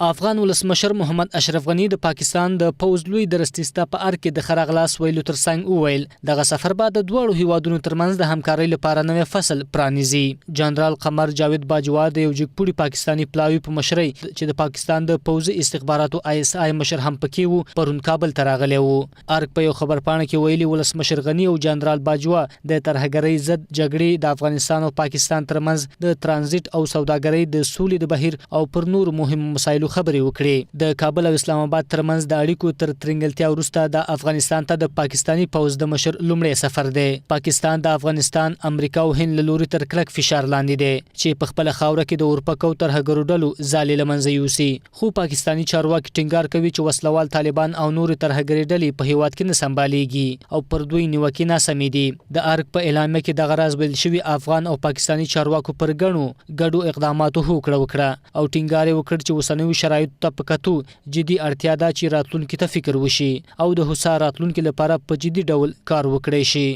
افغان ولسمشر محمد اشرف غني د پاکستان د پوځ لوی درستیز ته په ارګ کې د ښه راغلاست ویلو ترڅنګ وویل، دغه سفر به د دواړو هیوادونو ترمنځ د همکارۍ لپاره نوی فصل پرانیزي. جنرال قمر جاوید باجوه د یو جګپوړي پاکستاني پلاوي په مشرۍ چې د پاکستان د پوځي استخباراتو آی اس آی مشر هم پکې و، پرون کابل ته راغلی و. ارګ په یو خبرپاڼه کې ویلي، ولسمشر غني او جنرال باجوه د ترهګرۍ ضد جګړې، د افغانستان او پاکستان ترمنځ د ترانزیټ او سوداګرۍ د سولې د بهیر او پر نورو مهمو مسایلو خبرې وکړې. د کابل او اسلام اباد ترمنځ د اړیکو تر ترینګلتیا وروسته دا افغانستان ته د پاکستاني پوځ د مشر لومړی سفر دی. پاکستان د افغانستان، امریکا او هند له لوري تر کلک فشار لاندې دی چې په خپله خاوره کې د اورپکو او ترهګرو ډلو ځالې له منځه یوسي. خو پاکستاني چارواکي ټینګار کوي چې وسله وال طالبان او نورې ترهګرې ډلې په هېواد کې نه سمبالېږي او پر دوی نیوکې ناسمې دي. د ارګ په اعلامیه کې دغه راز ویل شوي، افغان او پاکستاني چارواکو پر ګڼو ګډو اقداماتو هوکړه وکړه او ټینګار یې وکړ چې اوسنیو شرایطو ته په کتو جدي اړتیا ده چې راتلونکي ته فکر وشي او د هوسا راتلونکي لپاره په جدي ډول کار وکړای شي.